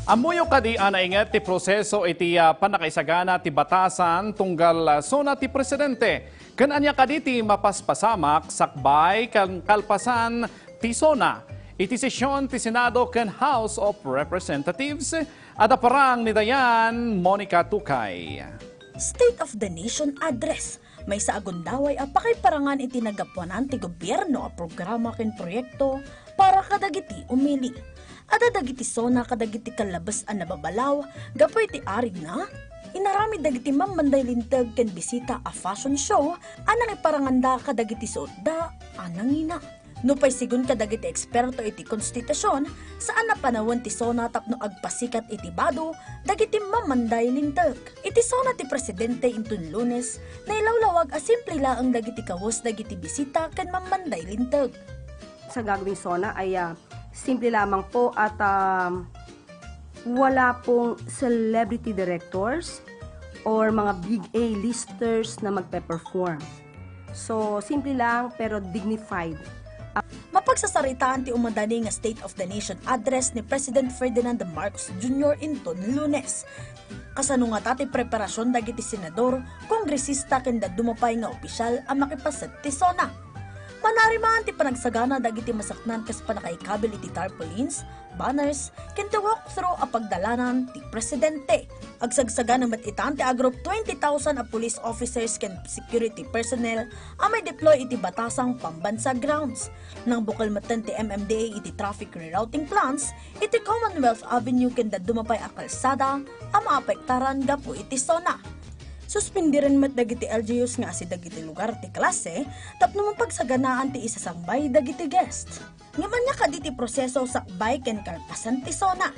Ammoyo kadi a nainget ti proseso iti, ah, pannakaisagana ti batasan tunggal, ah, SONA ti presidente? Ken ania kadi ti mapaspasamak sakbay ken kalpasan ti SONA iti sesion ti Senado ken House of Representatives? Adda parang ni Dayan Monica Tukay. State of the Nation Address, maysa a gundaway a pakaiparangan iti naggapuanan ti gobierno a programa ken proyekto para kadagiti umili. Adda dagiti SONA kadagiti kallabes a nababalaw gapu iti arigna. Inaramid dagiti mammanday linteg ken bisita a fashion show a nangiparanganda kadagiti suotda a nangina. Nupay sigun kadagiti eksperto iti konstitusion, saan a panawen ti SONA tapno agpasikat iti bado dagiti mammanday linteg. Iti SONA ti presidente inton Lunes, nailawlawag a simple laeng dagiti kawes dagiti bisita ken mammanday linteg. Sa gagawing SONA ay, ah, simple lamang po at, ah, wala pong celebrity directors or mga big A-listers na magpe-perform. So, simple lang pero dignified. Mapagsasaritaan ti umadani nga State of the Nation Address ni President Ferdinand Marcos Junior inton Lunes. Kasano ngata ti preparasion dagiti senador, kongresista ken dadduma pay nga opisyal a makipaset ti SONA? Manarimaan ti panagsagana dagiti masaknaan kas pannakaikabil iti tarpaulins, banners, ken ti walkthrough a pagdalanan ti presidente. Agsagsagana met itan ti agrup twenty thousand a police officers ken security personnel a mai-deploy iti batasang pambansa grounds. Nangbukel metten ti M M D A iti traffic rerouting plans iti Commonwealth Avenue ken dadduma pay a kalsada a maapektaran gapu iti SONA. Suspenderen met dagiti L G Us nga asideg iti lugar ti klase tapno mapagsaganaan ti isasangbay dagiti guest. Ngem ania kadi ti proseso sakbay ken kalpasan ti SONA?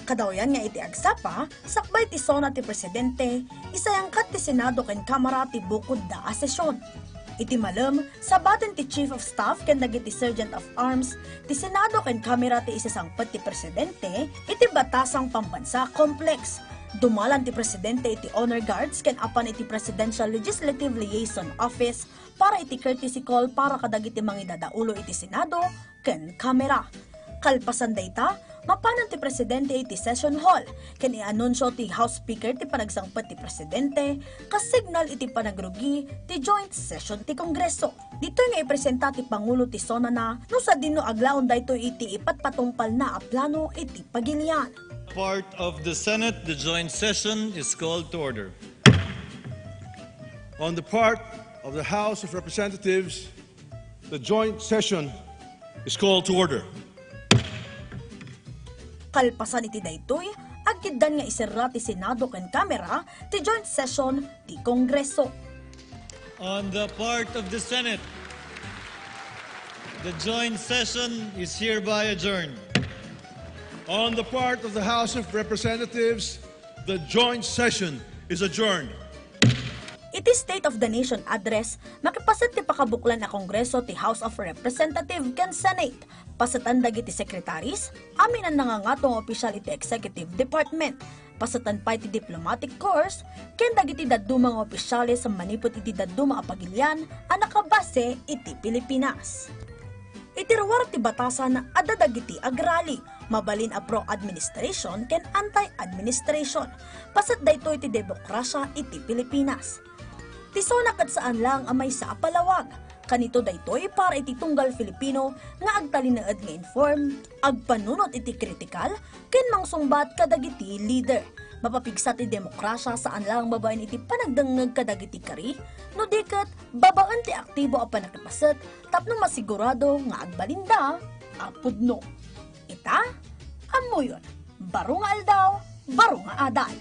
Kadawyan nga iti agsapa, sakbay ti SONA ti presidente, isayangkat ti Senado ken Kamara ti bukodda a sesion. Iti malem, sabaten ti Chief of Staff ken dagiti Sergeant of Arms ti Senado ken Kamara ti isasangpet ti presidente iti Batasang Pambansa Complex. Dumalan ti presidente iti Honor Guards ken apan iti Presidential Legislative Liaison Office para iti courtesy call para kadagiti mangidadaulo iti Senado ken Kamara. Kalpasan dayta, mapanan ti presidente iti session hall ken i-anunsio ti House Speaker ti panagsangpet ti presidente kas signal iti panagrugi ti joint session ti Kongreso. Ditoy nga ipresenta ti Pangulo ti SONA-na no sadino aglaon daytoy iti ipatpatungpalna a plano iti pagilian. Part of the Senate, the joint session is called to order. On the part of the House of Representatives, the joint session is called to order. Kalpasan iti daytoy, agkiddan nga iserra ti Senado ken Kamara ti joint session ti Kongreso. On the part of the Senate, the joint session is hereby adjourned. On the part of the House of Representatives, the joint session is adjourned. Iti State of the Nation Address, makipaset ti pakabuklan a Kongreso ti House of Representative ken Senate. Pasetan dagiti secretaries, amin a nangangato nga opisyal iti executive department. Pasetan pay ti diplomatic corps ken dagiti dadduma nga opisyales manipud iti dadduma a pagilian a nakabase iti Pilipinas. Iti ruar ti batasan, adda dagiti agrali, mabalin a pro-administration ken anti-administration. Paset daytoy ti demokrasia iti Pilipinas. Ti SONA ket saan laeng a maysa a palawag. Kanito daytoy para iti tunggal Filipino nga agtalinaed nga informed, agpanunot iti kritikal, ken mangsungbat kadagiti leader. Mapapigsa ti demokrasia saan laeng babaen iti panagdengngeg kadagiti kari, no di ket babaen ti aktibo a pannakipaset tapno masigurado nga agbalinda a pudno. Ita, ammoyon, baro nga aldaw, baro nga adal.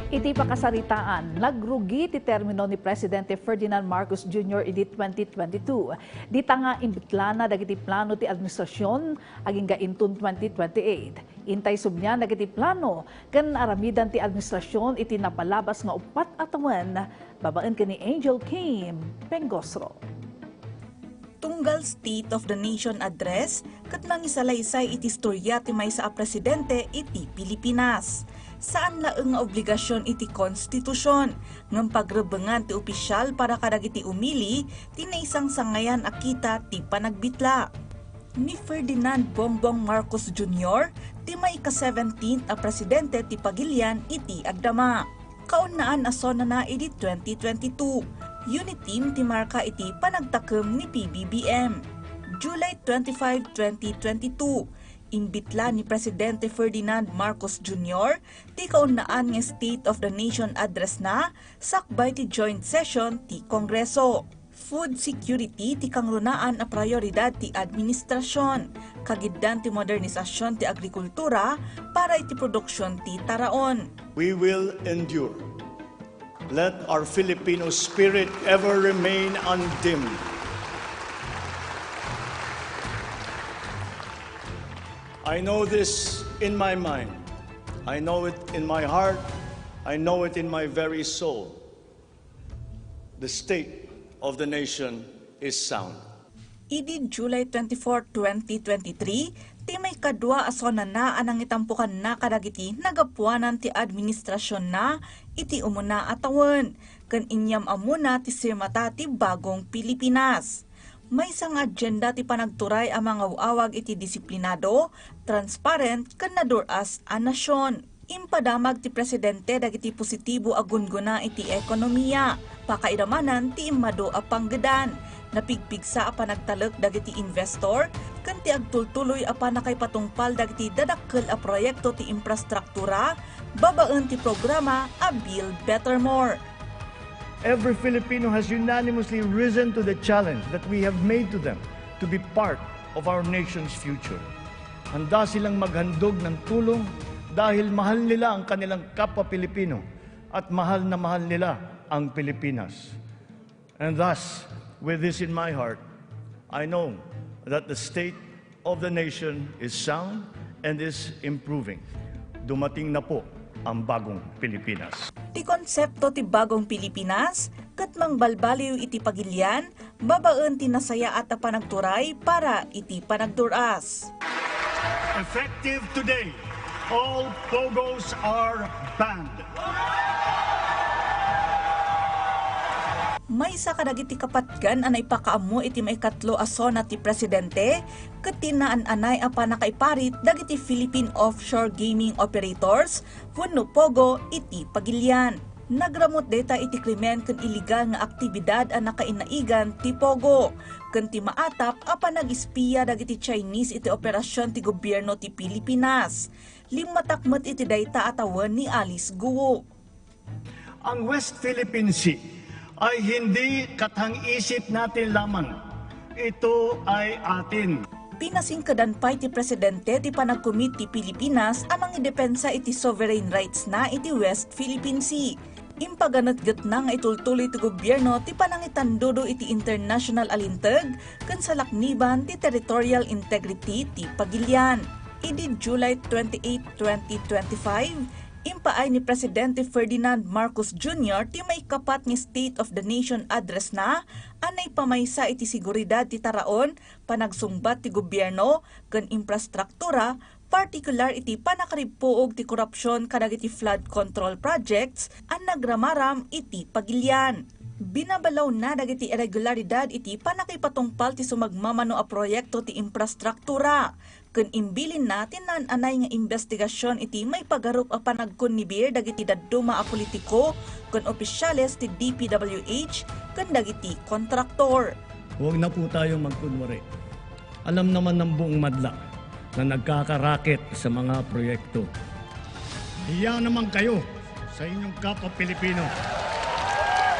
Iti pakasaritaan, nagrugi ti termino ni Presidente Ferdinand Marcos Junior idi twenty twenty-two. Dita nga imbetlana dagiti plano ti administrasion agingga inton twenty twenty-eight. Intay subnian dagiti plano ken aramidan ti administrasion iti napalabas nga uppat a tawen, babaen ken ni Angel Kim Pengosro. Tunggal State of the Nation Address ket nangisalaysay iti istoria ti maysa a presidente iti Pilipinas. Saan laeng nga obligasion iti konstitusion, ngem pagrebbengan ti opisial para kadagiti umili ti naisangsangayan a kita ti panagbitla. Ni Ferdinand Bongbong Marcos Junior ti maika-seventeenth a presidente ti Pagilian iti agdama. Kaunnaan a sonana idi twenty twenty-two. Uniteam ti marka iti panagtakem ni P B B M. July twenty-five, twenty twenty-two, imbitla ni Presidente Ferdinand Marcos Junior ti kaunnaan nga State of the Nation Address na sakbay ti joint session ti Kongreso. Food security ti kangrunaan a prioridad ti administrasion, kagiddan ti modernisasion ti agrikultura para iti produksion ti taraon. We will endure. Let our Filipino spirit ever remain undimmed. I know this in my mind. I know it in my heart. I know it in my very soul. The state of the nation is sound. Idi July twenty-four, twenty twenty-three, ti maikadua a sonana a nangitampokanna kadagiti nagapuanan ti administrasionna iti umuna a tawen, ken inyam-ammona ti simata ti bagong Pilipinas. Maysa nga agenda ti panagturay a mangaw-awag iti disiplinado, transparent, ken nadur-as a nasion. Impadamag ti Presidente dagiti positibo a gunggona iti ekonomiya, pakaidamanan ti immadu a panggedan, napigpigsa a panagtalek dagiti investor, ken ti agtultuloy a pannakaipatungpal dagiti dadakkel a proyekto ti infrastruktura babaen ti programa a Build Better More. Every Filipino has unanimously risen to the challenge that we have made to them to be part of our nation's future. Handa silang maghandog ng tulong dahil mahal nila ang kanilang kapwa Pilipino at mahal na mahal nila ang Pilipinas. And thus, with this in my heart, I know that the state of the nation is sound and is improving. Dumating na po ang bagong Pilipinas. Ti konsepto ti bagong Pilipinas ket mangbalbaliw iti pagilian babaen ti nasayaat a panagturay para iti panagdur-as. Effective today, all pogos are banned. Maysa kadagiti kapatgan a naipakaammo iti maikatlo a sona ti Presidente ket ti naan-anay a pannakaiparit dagiti Philippine offshore gaming operators wenno pogo iti pagilian. Nagramut dayta iti krimen ken illegal nga aktibidad a nakainaigan ti pogo ken ti maatap a panag-espia dagiti Chinese iti operasion ti gobierno ti Pilipinas. Limmatak met iti dayta a tawen ni Alice Guo. Ang West Philippine Sea ay hindi kathang-isip natin lamang. Ito ay atin. Pinasingkedan pay ti Presidente ti panagkumit ti Pilipinas a mangidepensa iti sovereign rights na iti West Philippine Sea. Impaganetgetna nga itultuloy ti gobierno ti panangitandudo iti international a linteg ken salakniban ti territorial integrity ti pagilian. Idi July twenty-eight, twenty twenty-five, impaay ni Presidente Ferdinand Marcos Junior ti maikapat nga State of the Nation Address na a naipamaysa iti seguridad ti taraon, panagsungbat ti gobierno ken infrastruktura, partikular iti panakaribbuog ti korupsion kadagiti flood control projects a nagramaram iti pagilian. Binabalawna dagiti irregularidad iti panakaipatungpal ti sumagmamano a proyekto ti infrastruktura, ken imbilinna ti naan-anay nga imbestigasion iti maipagarup a panagkonnibir dagiti dadduma a politiko ken opisyales ti D P W H ken dagiti kontraktor. Huwag na po tayong magkunwari. Alam naman ng buong madla na nagkakaraket sa mga proyekto. Hiya naman kayo sa inyong kapwa Pilipino.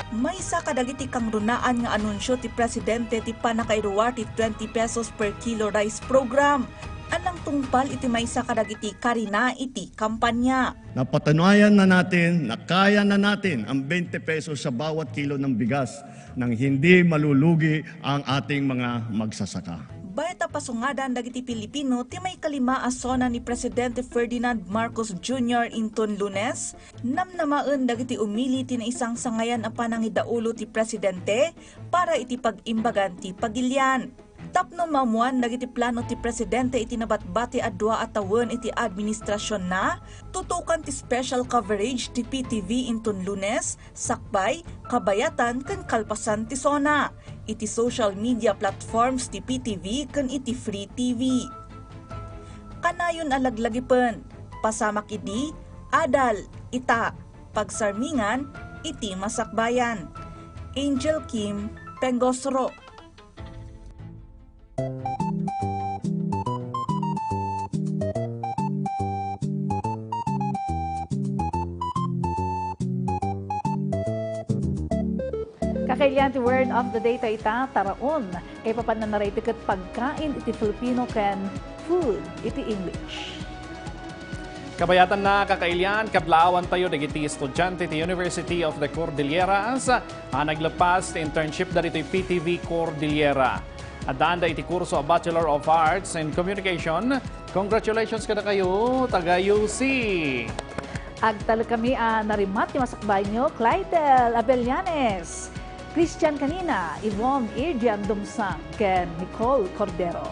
Maysa kadagiti kangrunaan nga anunsio ti Presidente ti pannakairuar ti twenty pesos per kilo rice program. Anang tungpal iti maysa kadagiti karina iti kampanya. Napatunayan na natin na kaya na natin ang twenty pesos sa bawat kilo ng bigas nang hindi malulugi ang ating mga magsasaka. Bayat a pasungadan dagiti Pilipino ti maikalima a sona ni Presidente Ferdinand Marcos Junior inton Lunes, namnamaen dagiti umili ti naisangsangayan a panangidaulo ti Presidente para iti pag-imbagan ti pagilian. Tapno maammuan dagiti plano ti presidente iti nabatbati a dua a tawen iti administrasionna, tutukan ti special coverage ti P T V inton Lunes, sakbay, kabayatan ken kalpasan ti SONA, iti social media platforms ti P T V ken iti Free T V. Kanayon a laglagipen, pasamak idi, adal, ita, pagsarmingan, iti masakbayan. Angel Kim, Pengosro. Kakailian ti word of the day ta ita, taraon. Kaipapan na naraytek ket pagkain iti Filipino ken food iti English. Kabayatanna, kakailian, kablaawantayo dagiti estudiante ti University of the Cordilleras a naglepas ti internship da ditoy P T V Cordillera. Addaanda iti kurso a Bachelor of Arts in Communication. Congratulations kadakayo, taga U C. Agtalek kami a narimat ti masakbayanyo, Clytel Abellanes, Christian Canina, Yvonne Adrian Dumsang, ken Nicole Cordero.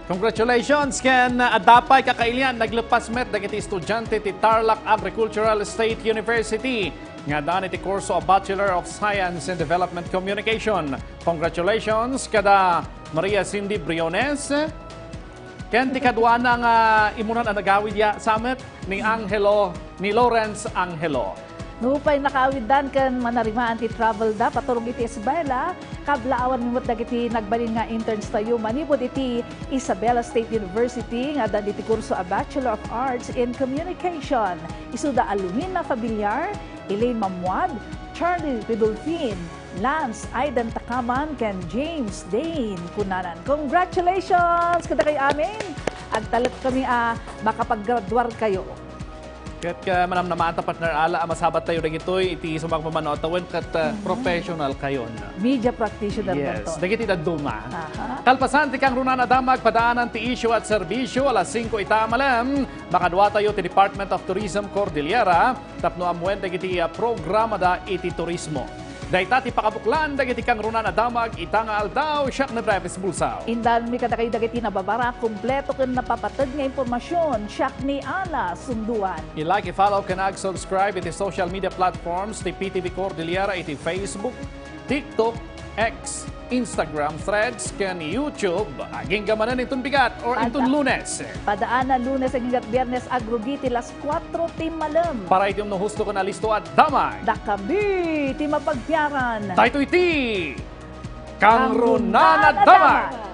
Congratulations ken adda pay, kakailian, naglepas met dagiti estudiante ti Tarlac Agricultural State University nga addaan iti kurso a Bachelor of Science in Development Communication. Congratulations kada Maria Cindy Briones ken ti kaduana nga imunan a nagawid ya, sa met ni Angelo, ni Lawrence Angelo. Nupay nakaawiddan ken manarimaan ti travel da paturong iti Isabela, kablaawanmi met dagiti nagbalin nga interns tayo manipud iti Isabela State University nga addan iti kurso a Bachelor of Arts in Communication. Isuda a Lumina Fabiliar, Elaine Mamuad, Charlie Ridolfin, Lance Aiden Takaman, ken James Dane Kunanan. Congratulations kadakayo amin! Agtalek kami a makapaggraduar kayo. Ket, ah, manamnamaanta, partner Ala, a masabat tayo dagitoy iti sumagmamano a tawen ket, ah, Mhm. professional kayon. Media practitioner Yes, man to. dagiti dadduma. Aha. Kalpasan ti kangrunan a damag padaanan ti isyu at serbisyo, alas singko ita a malem, makadua tayo ti Department of Tourism Cordillera tapno ammuen dagiti, ah, programada iti turismo. Dayta ti pakabuklan dagiti kangrunan a damag ita nga aldaw. Siak ni Brevis Bulsao. Indanmi kadakayo dagiti nababara, kompleto ken napapateg nga impormasyon. Siak ni Ala Sunduan. I-like, i-follow ken ag-subscribe iti social media platforms ti P T V Cordillera iti Facebook, TikTok, X, Instagram, Threads, ken YouTube. Agingga manen inton bigat or inton Pada- Lunes. Padaan a Lunes agingga Biernes, agrugi ti las kuatro ti malem. Para iti umno husto ken alisto a damag. Dakami ti mapagpiaran. Daytoy ti Kangrunan a Damag.